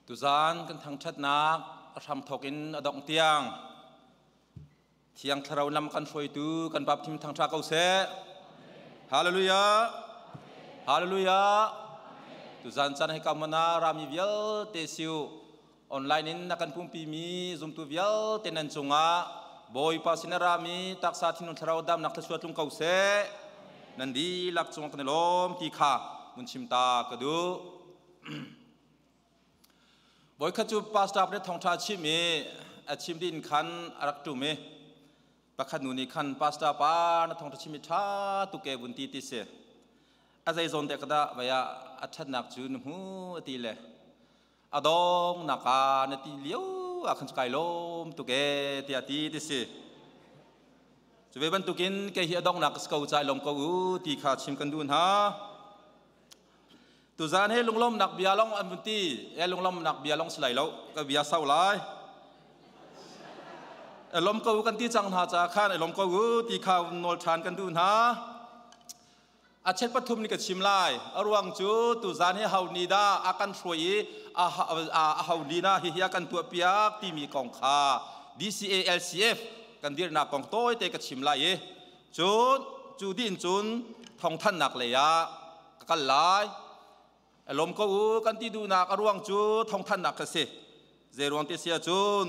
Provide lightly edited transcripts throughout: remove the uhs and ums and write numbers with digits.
Tuzaan kan thangṭhatnak a hramthawk in a dongh tiang Thiang Thlarau lam kan hruaitu kan baptim thangṭha ko seh. Hallelujah. Hallelujah. Tuzaan caan hi kamana rami vialte siu online in na kan pumpi mi zumtu vialte nan cungah Bawipa sin a rami taksa thinlung thlarau damnak thluachuah tlung ko seh. Nan dihlak cungah kan i lawm ti kha mun chim ta ka duh. Voikhat cu pastor nih thawngṭha chim i a chim dih in khan a rak ṭum i pakhat nu nih khan pastor pa na thawngṭha chim i ṭha tuk e vun ti ti si. A zei zawn te ka dah vai ah a ṭhatnak cu na hmu a ti le a dong nak ah na ti lio ah khan cu kai lawm tuk e tiah ti ti si. Cu ve bantukin kei hi a donghnak ka si ko ca i lawm ko u ti kha chim kan duh hna. Tuzaan he lunglawmnak bia long an vun ti. E lunglawmnak bia long si lai lo. Ka bia sau lai. E lom ko kan ti cang hna ca khan e lom ko u ti kha nawl ṭhan kan duh hna. A chet pathum ni ka chim lai. A ruang cu tuzaan he hau ni dah a kan hruai i a hau ni na hihi a kan tuah piak timi kong kha DCA LCF kan dirnak kong tawite ka chim lai i cun cu din cun thawngthannak lei ah ka kal lai. Lawm ko u kan ti duhnak a ruang cu thawngthannak ka si. Zei ruang ti si ahcun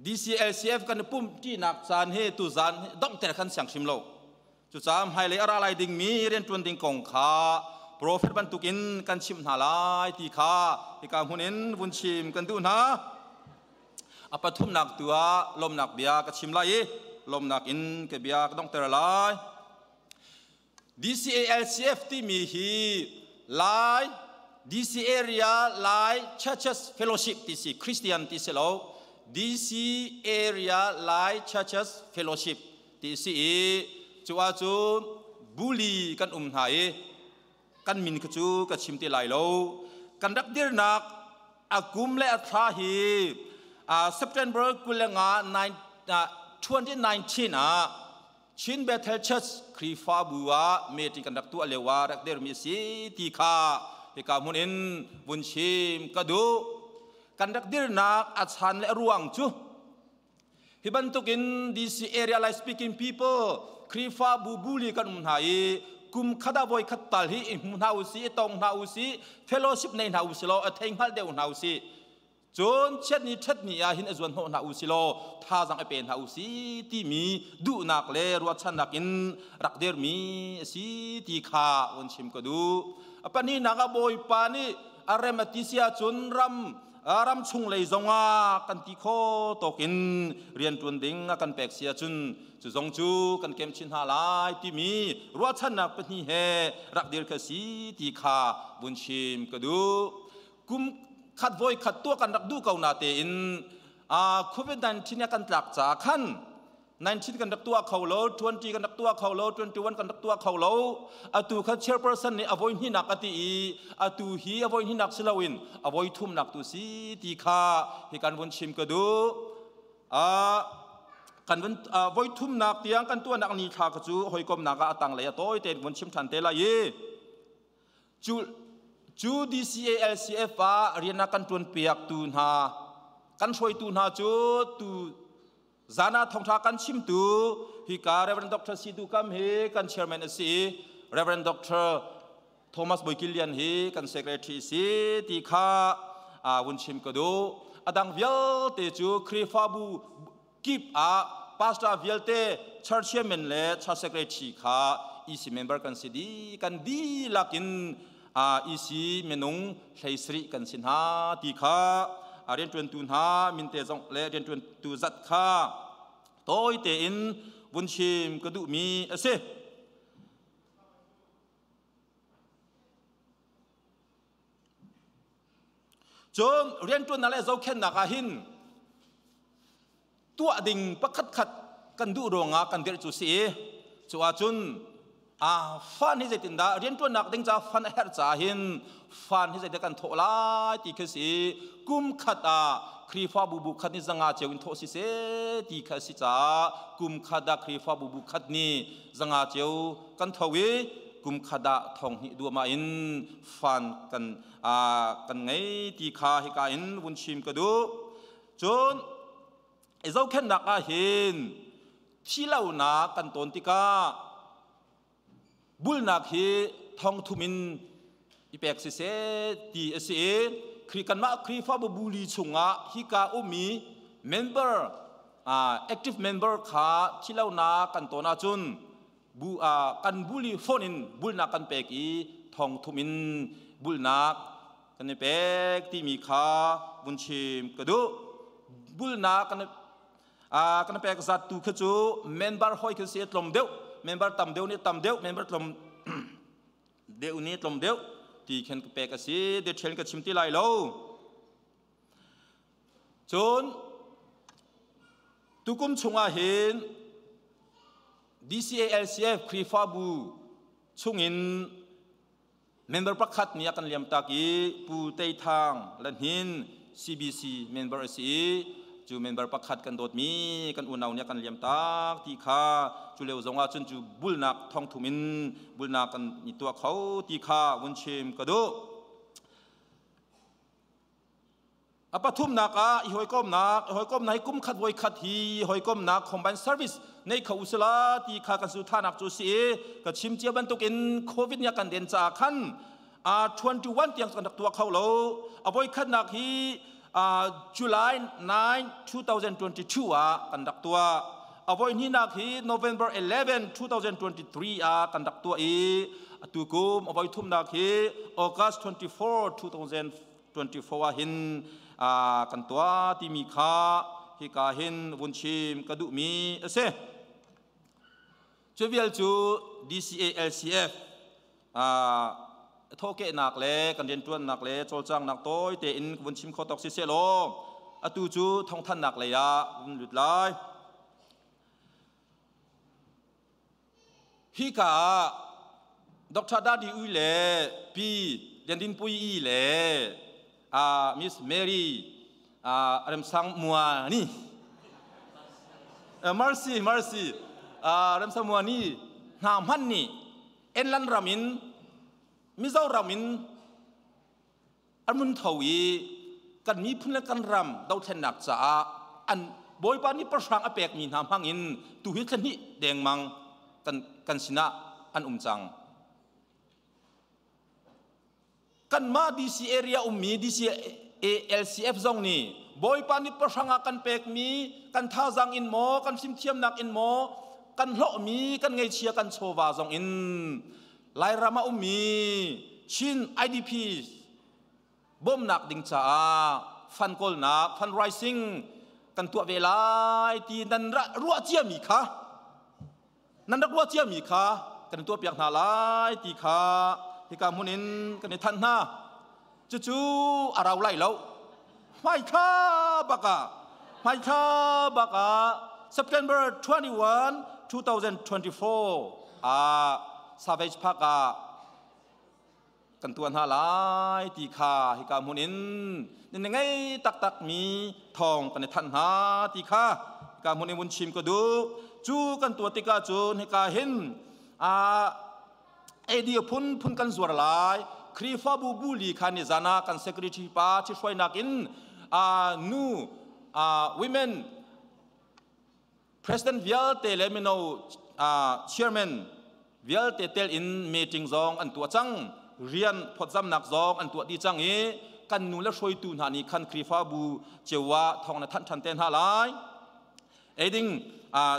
DCLCF kan i pumṭinak caan hi tuzaan donghter kan siang hrim lo. Cucaah hmailei a ra lai dingmi rianṭuan ding kong kha profet bantukin kan chimh hna lai ti kha hika hmun in vun chim kan duh hna. A pathumnak tu ah lawmnak bia ka chim lai i lawmnak in ka bia ka donghter lai. DCALCF timi hi Lai DC Area Lai Churches Fellowship ti si Christian ti si lo DC Area Lai Churches Fellowship ti si i cu ahcun buli kan um hna i kan min kha cu ka chim ti lai lo. Kan rak dirnak a kum le a thla hi September 25 2019 ah Chin Bethel Church Khrihfabu ah meeting kan rak tuah lio ah rak dirmi a si ti kha hika hmun in vun chim ka duh. Kan rak dirnak a chan le a ruang cu hi bantukin DC area Lai speaking people Khrihfabu buli kan um hna i kum khat ah voi khat tal hi i hmu hna usih, i tong hna usih, fellowship nei hna usih law a thei hngalh deuh hna usih. Cun chiatni ṭhatni ah hin a zuan hnawh hna u si law thazaang i pe hna u si timi duhnak le ruahchannak in rak dirmi a si ti kha vun chim ka duh. A pahnihnak ah Bawipa nih a rem a ti si ahcun ram ram chung lei zongah kan ti kho tawk in rianṭuan ding a kan pek si ahcun cu zong cu kan kem chin hna lai timi ruahchannak pahnih he rak dir kha si ti kha vun chim ka duh. Kum khat voi khat tuah kan rak duh ko na tein COVID-19 kan tlak ca khan 19 kan rak tuah kho lo, 20 kan rak tuah kho lo, 21 kan rak tuah kho lo. Atu kha chairperson nih a voi hnihnak a ti i atu hi a voi hnihnak si loin a voi thumnak tu si ti kha hi kan vun chim ka duh. Kan vun voi thumnak tiang kan tuahnak ni thla ka cu hawikomnak ah a tanglei a tawi tein vun chim than te lai i Cu cu DCALCF ah rian a kan ṭuanpiak tu hna, kan hruaitu hna cu tu zan ah thawngṭha kan chimtu hika Reverend Dr. Sidu Kam hi kan chairman a si i Reverend Dr. Thomas Boikilian hi kan secretary si ti kha vun chim ka duh. A dang vialte cu Khrihfabu kip ah pastor vialte, church chairman le church secretary kha EC member kan si dih. Kan dihlak in EC minung 17 kan si hna ti kha rianṭuantu hna minte zong le rianṭuantu zat kha tawi tein vun chim ka duhmi a si. Cun rianṭuannak le zohkhenhnak ah hin tuah ding pakhatkhat kan duh ruangah kan dirh cu si i cu ahcun fan hi zeitindah rianṭuannak ding ca fan a herh caah hin fan hi zeidah kan thawh lai ti khi si. Kum khat ah Khrihfabu bu khat nih 500 cio in thawh si seh ti kha a si caah kum khat ah Khrihfabu bu khat nih 500 cio kan tho i Kum khat ah thong hnih duahmah in fund kan ngei ti kha hika in vun chim ka duh. Cun i zohkhenhnak ah hin thilonak kan tawn tikah bulnak hi thong thum in i pek siseh ti a si i Khrih kanmah Khrihfabu buli chungah hika ummi member, active member kha thilonak kan tawn ahcun bu kan buli phone in bulnak kan pek i thong thum in bulnak kan i pek timi kha vun chim ka duh. Bulnak kan pek zat tu kha cu member hoi khi si tlom deuh, member tam deuh nih tam deuh, member tlom deuh nih tlom deuh ti khin ka pek a si. Detail ka chim ti lai lo. Cun tukum chungah hin DCALCF Khrihfabu chungin member pakhat nih a kan liamtak i Pu Tei Thang Lanhin, CBC member a si i cu member pakhat kan dawtmi kan unau nih a kan liamtak ti kha cu lio zong ah cun cu bulnak thongthum in bulnak kan i tuah kho ti kha vun chim ka duh. A pathumnak ah i hawikomnak, i hawikomnak hi kum khat voi khat hi hawikomnak combine service nei kho usila ti kha kan su thanak cu si i ka chim cia bantukin COVID nih a kan den caah khan 21 tiang kan rak tuah kho lo. A voi khatnak hi July 9, 2022 ah kan rak tuah. A voi hnihnak hi November 11, 2023 ah kan rak tuah i atu kum a voi thumnak hi August 24, 2024 ah hin kan tuah timi kha hika hin vun chim ka duhmi a si. Cu vial cu DCA LCF thawhkehnak le kan rianṭuannak le cawlcanghnak tawi tein vun chim kho tawk si sehlaw atu cu thawngthannak lei ah vun lut lai. Hika ah Dr. Dadi Ui le Pi Lian Din Pui I le Miss Mary Remsang Muani, Mercy Mercy Remsang Muani hna hmanh nih Enland ram in Mizoram in an mun tho i kan miphun le kan ram dothlennak caah an Bawipa nih pahrang a pekmi hna hmang in tu hi thla hnih dengmang kan sinah an um cang. Kanmah DC area ummi DC ALCF zong nih Bawipa nih pahrang ah kan pekmi kan thazaang in maw, kan fimthiamnak in maw, kan hlawhmi kan ngeichia kan chawva zong in Lairam ah ummi Chin IDP bawmnak ding caah fund kawlnak, fundraising kan tuah ve lai ti nan ruah ciami kha, nan rak ruah ciami kha kan tuah piak hna lai ti kha hika hmun in kan i thanh hna. Cucu a rau lai lo. Hmaithla bak ah, hmaithla bak ah September 21, 2024 ah Savage Park ah kan tuah hna lai ti kha hika hmun in nan ngei taktak mi thawng kan i thanh hna ti kha hika hmun in vun chim ka duh. Cu kan tuah tikah cun hika hin AD phun phun kan zuar lai. Khrihfabu buli kha ni zan ah kan secretary pa ṭhithruainak in nu women president vialte le mino chairman vialte tel in meeting zong an tuah cang, rian phawtzamnak zong an tuah dih cang i kan nu le hruaitu hna nih khan Khrihfabu cio ah thawng na thanh ṭhan te hna lai. Ei ding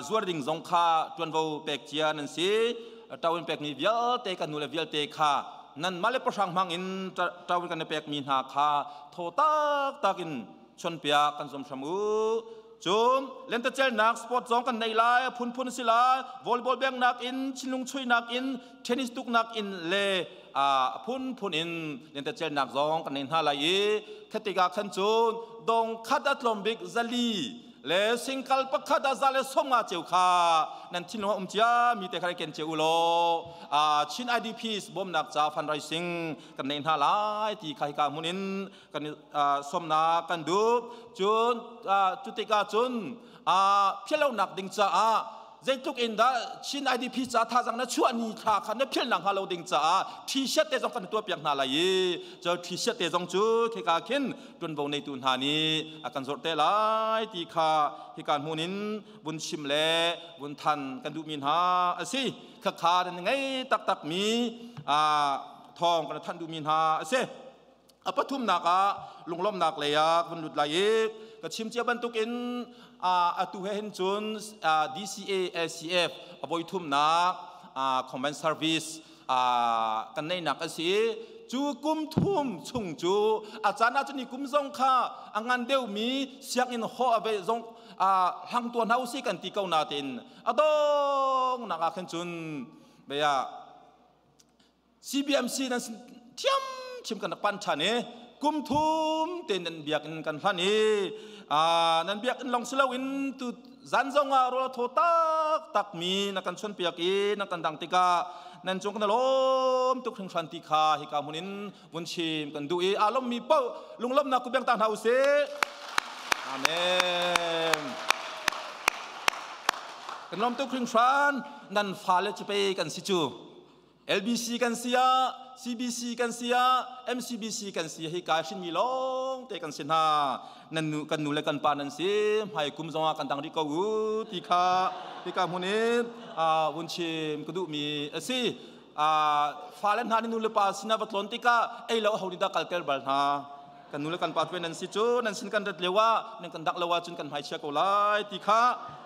zuar ding zong kha ṭuanvo pek cia nan si. Ṭawin pekmi vialte kan nule vialte kha nan mah le pahrang hmang in ṭawin kan i pekmi hna kha thaw taktak in chonpiak kan zuam hram u. Cun lentecelnak sport zong kan nei lai, phunphun si lai, volleyball bengnak in, chinlung chuihnak in, tennis tuknak in le a phunphun in lentecelnak zong kan nei hna lai i khatikah khan cun dong khat a tlawm bik 400 le singkal pakhat ah 150 ceu kha nan thinlung ah um cia mi te kha ken cia u law Chin IDPs bawmnak ca fundraising kan nei hna lai ti kha hika hmun in kan sawmnak kan duh. Cun cu tikah cun philonak ding caah Zeitluk in dah Chin IDP ca thazang na chuah ni thla kha na philh nak hnga lo ding caah t-shirt te zong kan tuah piak hna lai i cu t-shirt te zong cu khika khin ṭuanvo neitu hna nih a kan zorh te lai ti kha hika hmun in vun chim le vun than kan duhmi hna a si. Khakha nan ngei taktak mi thawng kan thanh duhmi hna a si. A pathumnak ah lunglawmhnak lei ah kan lut lai i ka chim cia bantukin atu he hin cun DCA LCF a voi thumnak common service kan neihnak a si. Cu kum thum chung cu a caan ah cun i kum zong kha a ngan deuhmi sianginn haw a ve zong hlang tuah hna usih kan ti ko natein a dongnak ah khan cun bia CBMC nan thiam chim kan rak pan ṭhan i kum thum te nan biakinn kan hlan i nan biakinn lawng si loin tu zan zong ah rawl thaw tak tak mi na kan chon piak i na kan dang tikah nan cung kan lawm tuk hringhran ti kha hika hmun in vun chim kan duh i aa lawmmi paoh lunglawmhnak ku beng ta hna usih. Amen. Kan lawm tuk hringhran. Nan fale cu pei kan si cu. LBC kan si ah, CBC kan si ah, MCBC kan si hi kai hrinmi lawng te kan si hna. Nan nu kan nu le kan pa nan si. Hmai kum zong ah kan dang rih ko u ti kha hika hmun in vun chim ka duhmi a si. Fale hna nih nu le pa sinah va tlawn tikah ei lo ho nih dah kalter bal hna. Kan nu le kan pa tu nan si cu nan sin kan rat lio ah nan kan dak lo ahcun kan hmai chia ko lai ti kha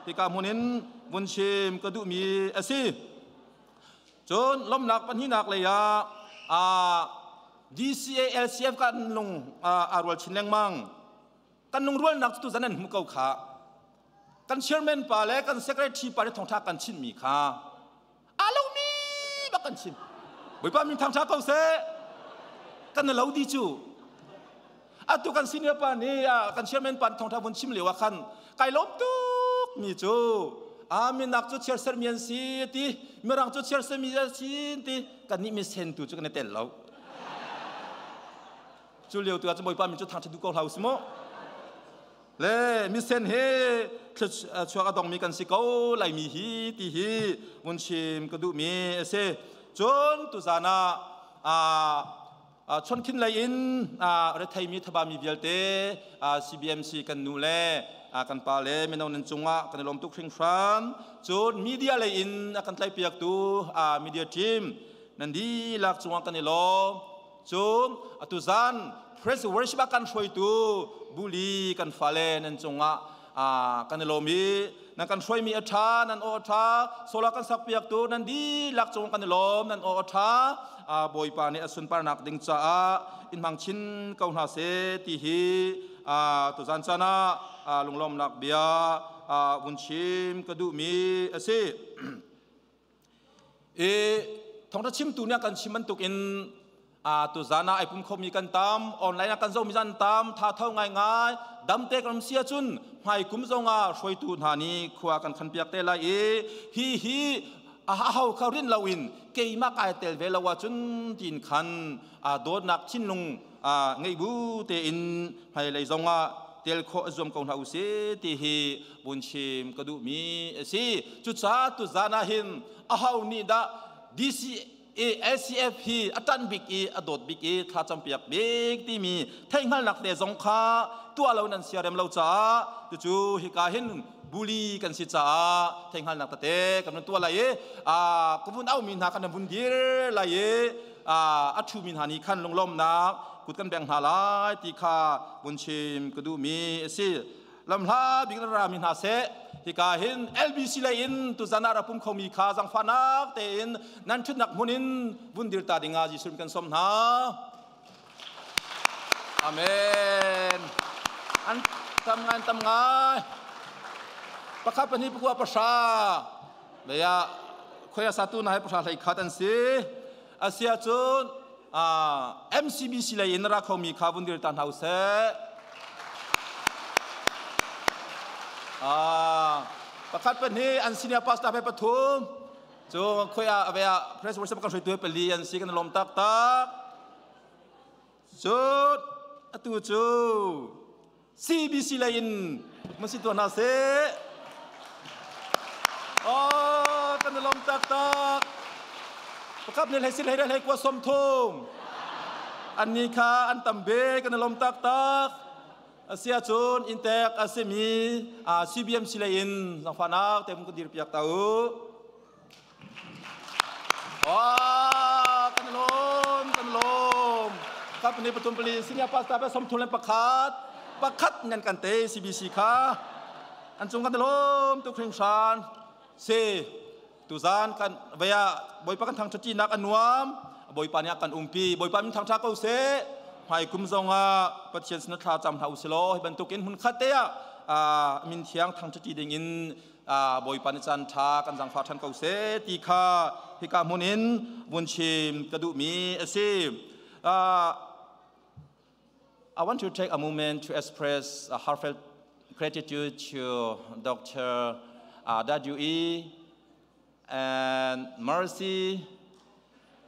hika hmun in vun chim ka duhmi a si. Cun lawmhnak pahnihnak lei ah DCA LCF kan lung aa rual chin lengmang. Kan lungrualnak cu tuzan an hmu ko kha. Kan chairman pa le kan secretary pa le thongtha kan chinmi kha aa lomi bak kan chim. Bawipa min thangtha ko seh. Kan lo di cu. Atu kan senior pa nih kan chairman pa thongtha vun chim lio ah khan kai lawm tuk mi cu minak cu chiarsermi an si ti mirang cu chiarsermi an si ti kan nih misen tu cu kan i tel lo. Cu lio tu ah cun Bawipa min cu thangṭhat duh ko hlah u si mu. Le misen he chuak a dongmi kan si ko laimi hi ti hi vun chim ka duhmi a si. Cun tuzan ah chonkhin lei in retheimi thabami vialte CBMC kan nu le kan pa le mino nan cungah kan i lawm tuk hringhran. Cun media lei in a kan tlaihpiaktu media team nan dihlak cungah kan i lawm. Cun atu zan praise worship ah kan hruaitu buli kan fale nan cungah kan i lawm i nan kan hruaimi a ṭha, nan aw a ṭha. Sola kan sakpiaktu nan dihlak cung kan i lawm, nan aw a ṭha. Bawipa nih a sunparnak ding caah in hmang chin ko hna seh ti hi tuzan caan ah lunglawmnak bia vun chim ka duhmi a si. I thawngṭha chimtu nih a kan chim bantukin tuzan ah ai pum khomi kan tam, online ah kan zohmi zan tam, tha tho ngaingai, damte kan um si ahcun hmai kum zongah hruaitu hna nih khua kan khanpiak te lai i hi hi a ho kha rin loin keimah kai tel ve lo ahcun tiin khan dawtnak thinlung ngeih bu tein hmailei zongah tel khawh zuam ko hna usih ti hi vun chim ka duhmi a si. Cucaah tuzan ah hin aho nih dah DCA LCF hi a ṭanh bik i a dawt bik i thlacam piak bik timi theihhngalhnak te zong kha tuah lo nan siarem lo caah cucu hika hin bully kan si caah theihhngalhnak tete kan vun tuah lai i ka vun aumi hna kan vun dir lai i a ṭhumi hna nih khan lunglawmnak kut kan beng hna lai ti kha vun chim ka duhmi a si. Lamhla bik na rami hna seh, hika hin LBC lei in tuzan ah ra pum khomi kha zangfahnak tein nan ṭhutnak hmun in vun dir ta dingah Jesuh kan sawm hna. Amen. An tam ngai, an tam ngai. Pakhat, pahnih, pakua, pahra. Leia khoia satu na hai pahra hlei khat an si. Asia cun MCBC lei in ra khomi kha vun dir ta hna useh. Pakhat, pahnih, an senior pastor pe pathum. Cu khoi ah ave ah press worship kan hruaitu pali an si, kan lawm tak tak. Cun atu cu CBC lei in mun si tuah hna seh. Oh, kan lom taktak. Pakhat nih hlei sin hlei hlei kua som thum. An ni kha an tam be kan lom taktak. Asia cun intek asimi CBMC lei in zangfanak te mun kan dir piak ta u. Wah, kan lom, kan lom. Kap ni pathum pali senior pastor pe som thum le pakhat. Pakhat nan kan te CBC kha. An cung kan lom tu khring shan. Se tuzan kan vaya boipa kan thang thati nak anuam. Boipa nih kan umpi. Boipa min thang tha ko se. Hmai kum zongah Pathian sin thla cam hna usilo hi bantukin hun khat te ah min thiang thang thati ding in Bawipa nih caan ṭha kan zangfah ṭhan ko seh ti kha hika hmun in vun chim ka duhmi a si. I want to take a moment to express a heartfelt gratitude to Dr. Dajui and Mercy.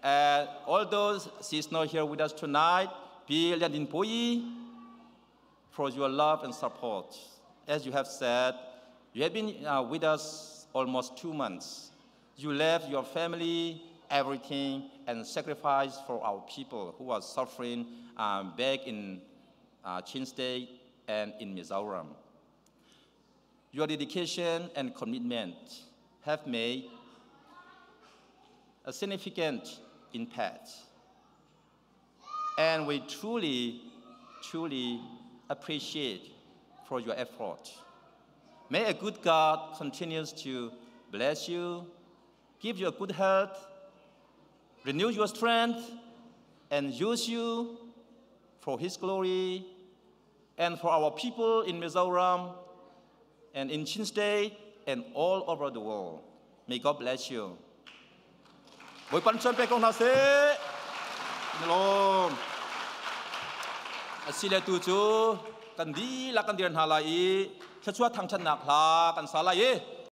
And although she's not here with us tonight, Pi Lian Pui, for your love and support. As you have said, you have been with us almost 2 months. You left your family, everything, and sacrificed for our people who are suffering back in Chin State and in Mizoram. Your dedication and commitment have made a significant impact. And we truly, truly appreciate for your effort. May a good God continues to bless you, give you a good health, renew your strength, and use you for His glory and for our people in Mizoram and in Chin State and all over the world. May God bless you. Bawipa nih pe ko hna seh. Lawm. Asile tu cu kan dihlak kan dir hna lai i thluachuah thangṭhatnak hla kan sa lai i.